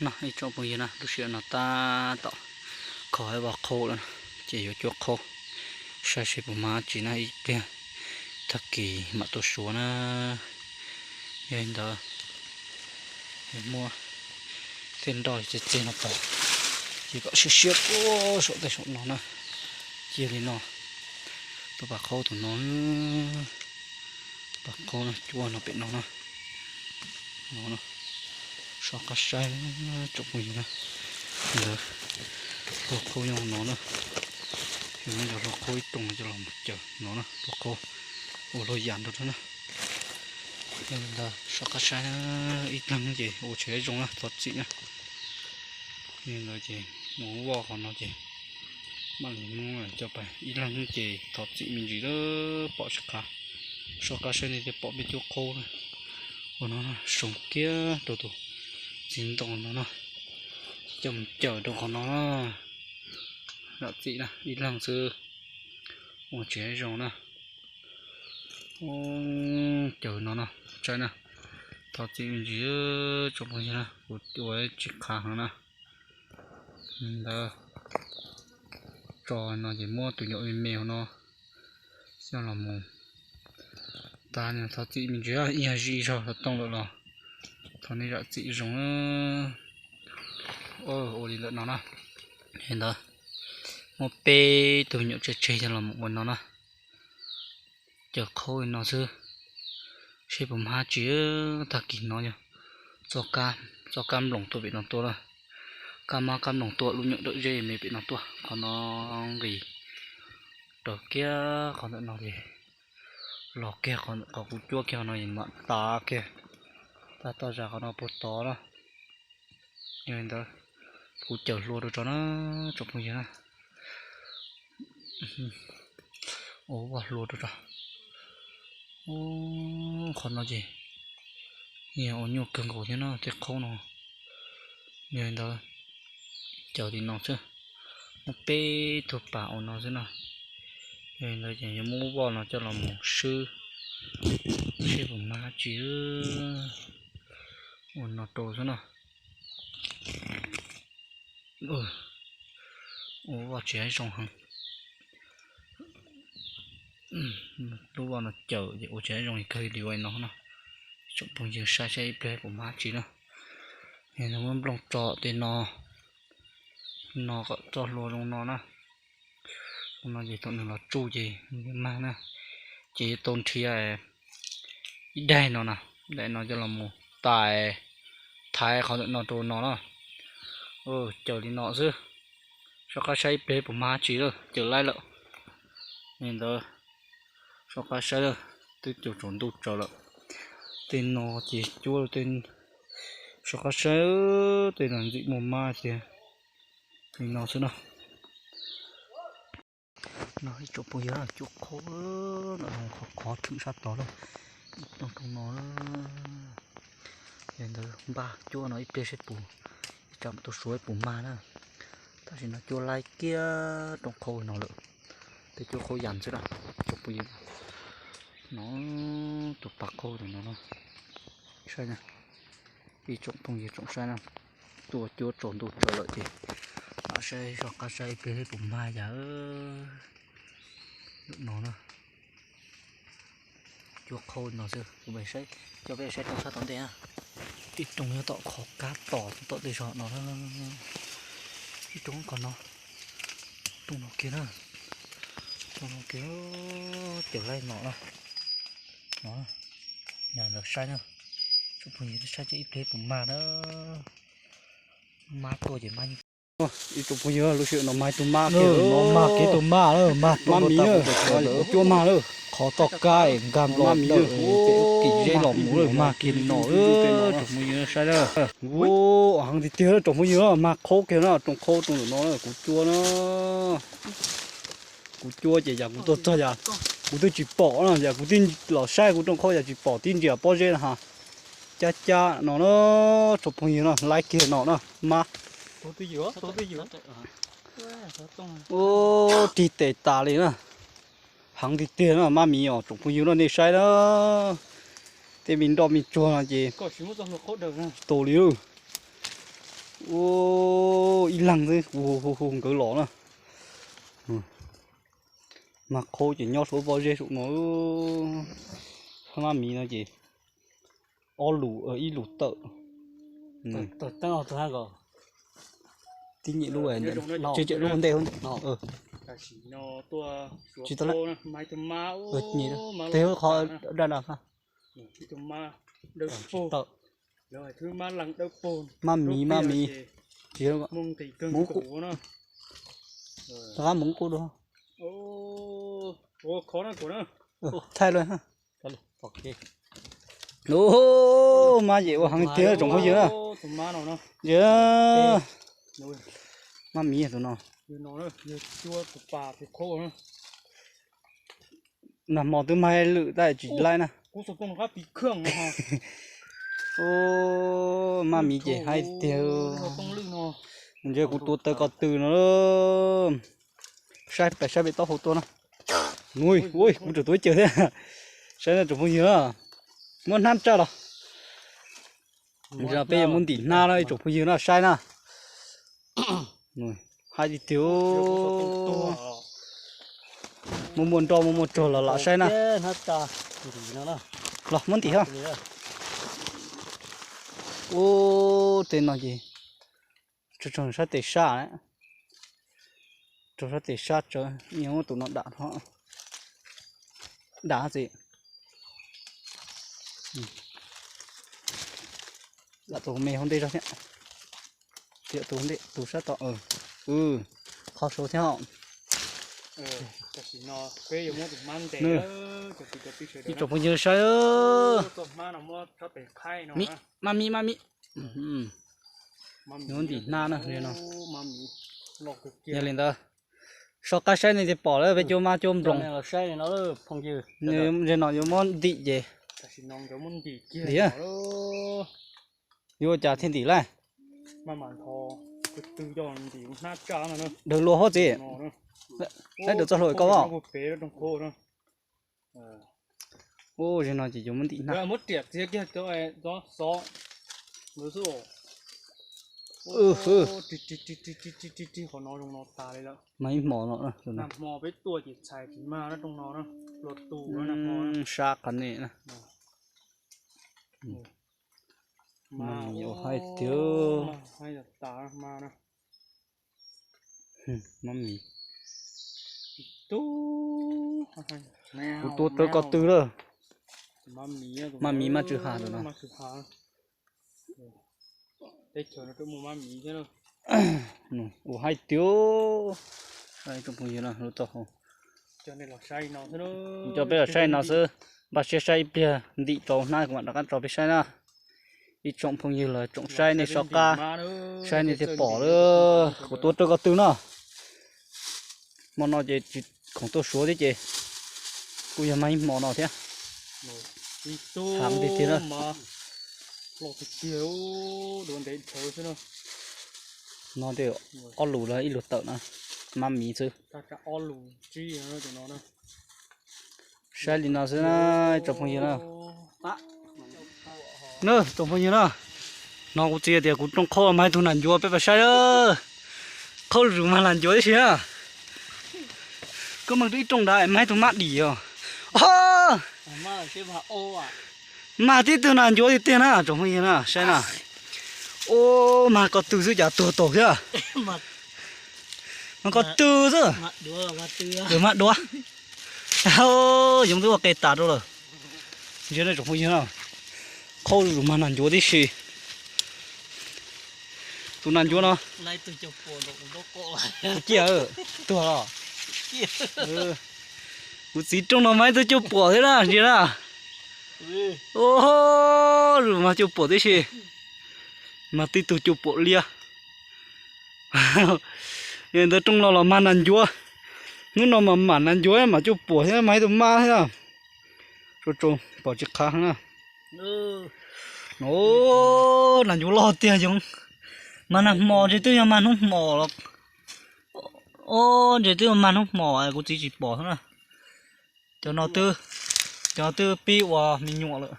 No ib tsoom phooj ywg na, lub sij hawm no tab tom kho ib voj qhaub lawm, ces yuav cuab qhaub saib seb puas mag tsis na, ib pliag tag kis mam tuaj suav na. Yog li ntawd, muab tej nroj txiag txiag no pov, ces kom siab siab puag saum tej saum no na. Cia li no, tus pas qhaub tus no, pas qhaub no cuab no pem no na. No, soj qab saib tsoom phooj ywg na. Ntawd, luag qhaub nyob no na. Yog muab cov luag qhaub ib rooj no coj los mus cawm no na, luag qhaub ua luag yam nrog rau na. Yog li ntawd soj qab saib na, ib leeg ces ua tsis zoo na, thov txim na. Yog li ntawd ces mus voj qhov no ces mam li muab coj pais, ib leeg ces thov txim me ntsis lawm, pom tsis qab. Soj qab saib nej thiaj pom peb cuab qhaub na. Ua no na, zoo kiag rau tus txiv ntoo no na, coj mus cawm rau qhov no na. Zam txim na, ib leeg xwb ua tsis zoo na. Cawm no no, saib na, thov txim me ntsis tsoom phooj ywg na, kuv ua tsis qab heev na. Ntawd, tso no ces muab tus nyuam me me hauv no coj los mus tag, thov txim me ntsis, ib yam zim zog xov tooj lawm los thov nej zam txim zoo. Ua li ntawm no na, li ntawd, muab peb tug nyuam tseg tseg coj los mus ua no na. Cawm qhaub li no xwb, seb puas mag tsis. Tag kis no yog txoj kab, txoj kab nploos tuaj pem no tuaj lawm, kab mab kab nploos tuaj, lub nyuam dawm zeb me pem no tuaj, qhov no nqis raws kiag qhov ntawm no ces los kiag qhov kuv cuab kiag no es mam tav kiag, tab tom zam qhov no puag tod na. Yog li ntawd, kuv cawm hlua rau tso na, tsoom phooj ywg na. Ua voj hlua rau tso. Qhov no ces yog ua nyuaj kawg nkaus thiab no, tej qhaub no. Yog li ntawd, cawm li no xwb, muab peb tug pas ua no xwb na. Yog li ntawd ces yuav muab voj no coj los mus swb seb puas mag dab tsi. Ua no rau xwb na. Ua voj tsis zoo heev. Lub voj no cawm ces ua tsis zoo li kawg li ua no na. Tsoom phooj ywg saib saib ib pliag puas mag dab tsi na. Muab nplooj tso tej no, no kom txoj hlua zoo no na. Zoo no ces thaum nws los tsuj ces mag na. Ces yuav tau nrhiav ib daim no na, daim no coj los mus tais, thaiv qhov ntawm no rau no na. Cawm li no xwb, soj qab saib ib pliag puas mag dab tsi lawm, cawm laib lawm. Li ntawd, soj qab saib lawm, twb cuag tsaus ntuj tsaws lawm. Tej no ces cuab tej, soj qab saib tej no ntxim muaj mab tiag. Li no xwb na. No ib tsoom phooj ywg, cuab qhaub no qhov qhov thwm sab tod lawm, ib rooj rooj no. Yog li ntawd npaj cuab no ib pliag seb puas, ib tsam tuaj suav puas mag na. Tam sim no cuab laib kiag rooj qhaub no lawm, tej cuab qhaub yas xwb na tsoom phooj ywg. No tus pas qhaub tus no no, saib na, ib tsoom phooj ywg tsoom saib na, tuaj cuab tsaus ntuj tsaws lawm ces mam saib soj qab saib ib pliag puas mag yam no na. Cuab qhaub no xwb, kuv mam saib, coj peb saib rooj sab tom ntej na. Ib rooj nyob tom qhov kab tos tom tej zog no. Ib rooj qhov no, rooj no kiag na, rooj no kiag, cawm laib no na. No, yog ntawd saib na, tsoom phooj ywg saib ib pliag puas mag na. Mab tuaj ces mab yeej, ib tsoom phooj ywg, lub sij hawm no mag ib tug mab kiag, mag kiag tus mab, mag mab miv na, kuv cuab mag lawm. Qhov toj kab es nkag nplo dawm ces kim zeb los mus lawm, mag kiag li no, tsoom phooj ywg saib na. Heev tiag tiag na tsoom phooj ywg, mag qhaub kiag na, rooj qhaub rooj ntawm no kuv cuab na. Kuv cuab ces yam kuv tuaj txog yam kuv twb tsis pom na, yam kuv twb los saib kuv rooj qhaub yam tsis pom tib ntsia pob zeb na ha. Cab cab no na, tsoom phooj ywg no, laib kiag no na, mab. Tig tes tas li na. Heev tiag tiag na, mab miv os tsoom phooj ywg no, nej saib na. Tej me nroj me tsuag no ces tsis tau li. Ua ib leeg xwb, hu hu hu nkawd los na. Mas qhau ces nyob saum pob zeb saum no. Phab mab miv no ces ob lus, ib lus tawm. Tib nyuag lub, tseem lub ntej. Tsis tau lawm. Tes qhov daj daj. Mab miv, mab miv. Tsis, mus qub, rov qab mus qub dua. Thaij luaj. Mab ces ua heev tiag tsoom phooj ywg na. Mab miv tus no. Nag hmo twb mag lwm tab tsis laib na. Mab miv ces haib tiag. Ntsia kuv tua tawv ko tw no. Saib pem, saib pem taub hau tuaj na. Ui, kuv tseem tua ib cawg thiab. Saib na tsoom phooj ywg na. Muab hnab tsa los. Peb yuav muab ntim hnab no ib tsoom phooj ywg no saib na. Haib tiag tiag. Muaj muaj nroj muaj muaj tsuag los lam saib na. Los muab ntim hab. Ub, tej no ces tso sab tes sab, tso sab tes sab tsawv, tus no dam, dam txiv. Lam tus me hauv ntej zog thiab. Tiam tus ntej tus sab tod, qhov saud thiab. Ib tsoom phooj ywg saib. Mab miv, mab miv. Yuav ntim hnab na no. Yog li ntawd, soj qab saib nej thiaj pom lawm, peb cua mab cua nploos. Zaum no yuav muab ntim ces ntim, yuav ua cas thiaj ntim laij. Daws luag huab txiv. Laib daws txoj hlua koj os. Ub, zaum no ces yuav muab ntim hnab. Mag ib hmos no, sab qhov nej na. Mab miv ua haib tiag. Mab miv. Kuv tua tawv ko tw lawm. Mab miv mab tsw ha ntawm no. Ua haib tiag. Tsoom phooj ywg no, coj peb los saib no xwb, npaj siab saib ib pliag ntim rau hnab kuv mam rov qab tso peb saib na. Ib tsoom phooj ywg los tsoom saib nej soj qab, saib nej thiaj pom lawm. Kuv tua rau ko tw no. Hmo no ces tsis khoom tuaj suav thiab ces kuj yog mag ib hmo no thiab. Tham tiag tiag na. No tej ob lus los ib lus tawm na, mab miv xwb. Saib li no xwb na, tsoom phooj ywg na. Na tsoom phooj ywg na, no kuv txiv tias kuv rooj qhaub mag ib tug nas ncuav peb pab saib. Qhaub zus mag nas ncuav tib si na. Koj mag ib rooj nrad mag ib tug mab dim os. Mag tib tug nas ncuav tiag tiag na tsoom phooj ywg na, saib na. Ub, mag ko tw xwb cas tuag taus thiab. Mag ko tw xwb. Mag duav. Yoov twb ua qe tas rau lawm. Ntsia nej tsoom phooj ywg na, qhaub zus mag nas ncuav tib si. Tus nas ncuav no, ciaj tuag los. Kuv txiv rooj no mag ib tug cuaj puam thiab na, ntsia na. Ub, zus mag cuaj puam tib si. Mag tib tug cuaj puam liab. Ntawd rooj no los mag nas ncuav. Hnub no mas mam nas ncuav mam cuaj puam thiab mag ib tug mab thiab. Tso tso, pom tsis qhav na. Nas ncuav loj tiag yoov. Mag nag hmo ntshe twb yog mag hnub hmo los. Ob, ntshe twb yog mag hnub hmo kuv txiv tsis pom xwb na. Cov no twb, cov no twb pib ua me nyuam lawm.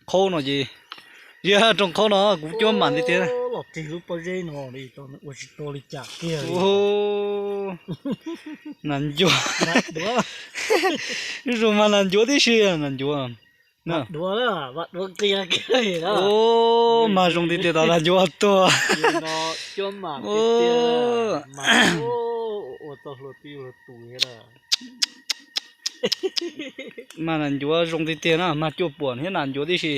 Qhaub no ces Yog rooj qhaub no kuv cuab mam tiag tiag. Los tig lub pob zeb no li, ua tsis tau li cas kiag li. Nas ncuav, lub zoo mas nas ncuav tib si, nas ncuav. Duav, duav kiag. Mag zoo tiag tiag tas nas ncuav tuag. Mag nas ncuav zoo tiag tiag na, mag cuaj puam thiab nas ncuav tib si.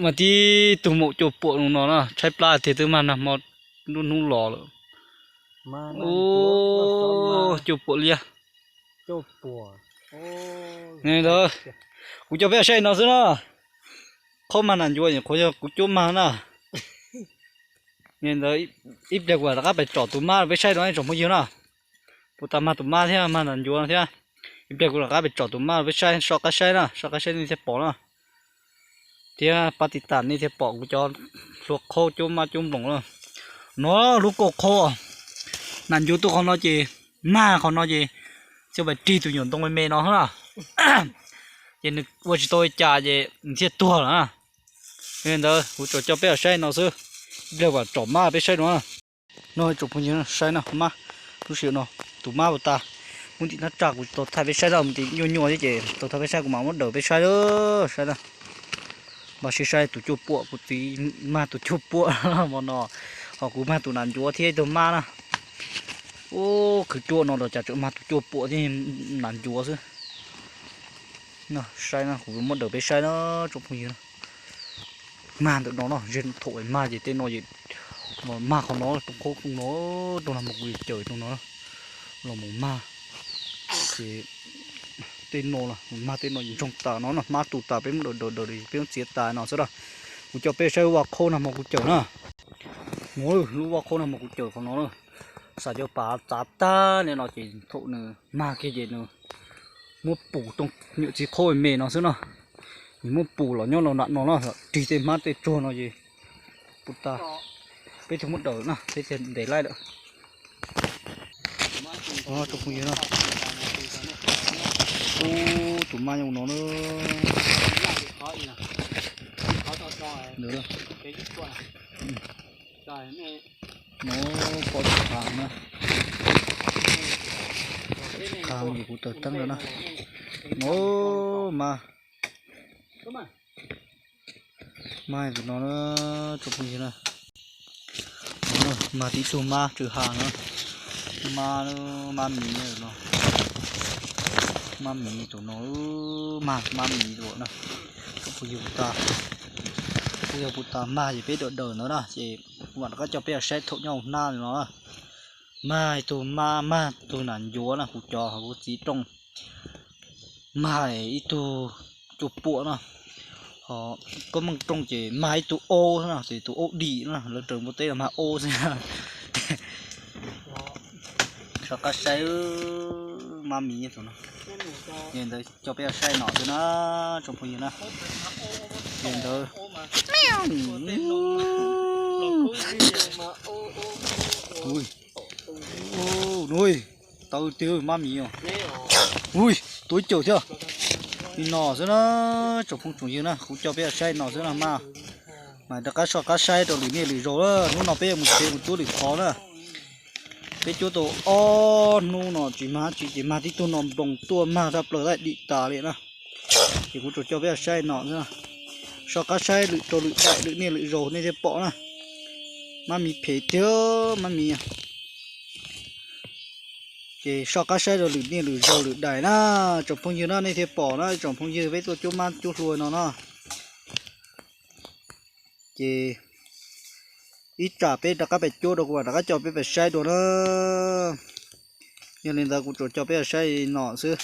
Mas tib tug maum cuaj puam no na, tshaib plab tiag twb mag nag hmo nruab hnub los lawm. Ua cuaj puam liab. Ntawd, kuv coj peb saib no xwb na. Qhaub mag nas ncuav, qhuav yog kuv cuab mag na. Ntawd, ib pliag kuv rov qab pem tsom tus mab rau peb saib no tsoom phooj ywg na. Puas tas mag tus mab thiab mag nas ncuav thiab. Ib pliag kuv rov qab pem tsom tus mab rau peb saib, soj qab saib na, soj qab saib nej thiaj pom na. Thiab pab tiv tam nej thiaj pom kuv cov hlua qhaub cuab mab cuab nploos na. No lub kauj qhaub, nas ncuav tuaj qhov no ces, mag qhov no ces, xyov pais rig tus nyuam ntoo me me no na. Ces nws ua tsis tau li cas ces nws thiaj tuag lawm na. Li ntawd kuv tsuas coj peb saib no xwb, ib pliag kuv tsom mab peb saib no. No tsoom phooj ywg saib na, mab lub sij hawm no, tus mab puas tas, muab ntim hnab tsaj kuv tsis tau thaij peb saib na, mus ntim nyuaj nyuaj thiab ces tsis tau thaij peb saib, kuv mam muab daws peb saib, saib na. Npaj siab saib tus cuaj puam, kuv txiv mag tus cuaj puam hmo no, ho kuv mag tus nas ncuav thiab ib tug mab na. Ub, khwv ruaj no los cas tseem mag tus cuaj puam thiab nas ncuav xwb. Saib na, kuv muab daws peb saib na, tsoom phooj ywg na. Mag ntawm no no, thaum mag ces tej no, mag qhov no, roob qhaub no, rau nag hmo kuv cawm rau no, los mus mag. Ces tej no, mag tej no ntsoog tas no na, hmab tu tas peb muab daws daws daws peb muab txiav tas no xwb na. Kuv coj peb saib lub vaj qhaub nag hmo kuv cawm na. Lub vaj qhaub nag hmo kuv cawm qhov no na. Xav cov pas txav tag li no ces thaum nws mag kiag ces nws muab pus rau nyuam txiv qhaub me no xwb na. Nws muab pus los nyob los nram no na, rig tej hmab tej tsuag no ces puas tas. Peb thiaj muab daws na, peb thiaj ntes laij lawm. Tsoom phooj ywg na, ub, tus mab nyob no na. Ntawd, no pom tsis tag na. Tag ces kuv taws teeb lawm na. No, mab, mab tus no na, tsoom phooj ywg na. Mag tib tug mab tsw ha no, mab, mab miv no, mab miv tus no, mag mab miv tus na. Tsoom phooj ywg, puas tas, kuj yog puas tas mag ces peb daws daws ntawd na ces kuv mam rov qab coj peb saib thaum nyob hauv hnab no. Mag ib tug mab, mag tus nas ncuav na, kuv cov ho kuv txiv rooj. Mag ib tug cuaj puam na, ho koj meej rooj ces mag ib tug aub na, ces tus aub dim na, lawv raws npua teb los mag aub xwb. Soj qab saib, mab miv tus no. Li ntawd coj peb saib no xwb na, tsoom phooj ywg na. Li ntawd, ui, tawv tiag mab miv os. Ui, tuav cawm thiab. Li no xwb na, tsoom phooj tsoom ywg na, kuv coj peb saib no xwb na mas. Mas rov qab soj qab saib rau lwm niaj lwm zaus, hnub no peb yuav mus tsev mus cuab lwm qhov na. Peb cuab tau ob hnub no tsis mag dab tsi ces mag tib tug no nploos tuaj mag tshaj plaws, dim tas li na. Ces kuv tsuas coj peb saib no xwb, soj qab saib lwm rau lwm daim lwm niaj lwm zaus nej thiaj pom na. Mab miv phem tiag, mab miv. Ces soj qab saib rau lwm niaj lwm zaus lwm daim na, tsoom phooj ywg na, nej thiaj pom na, tsoom phooj ywg, peb tuaj cuab mab cuab hlua no na. Ces ib tsam peb rov qab pem cuab dua kuv mam rov qab coj peb pem saib dua na. Yog li ntawd kuv tsuas coj peb saib no xwb.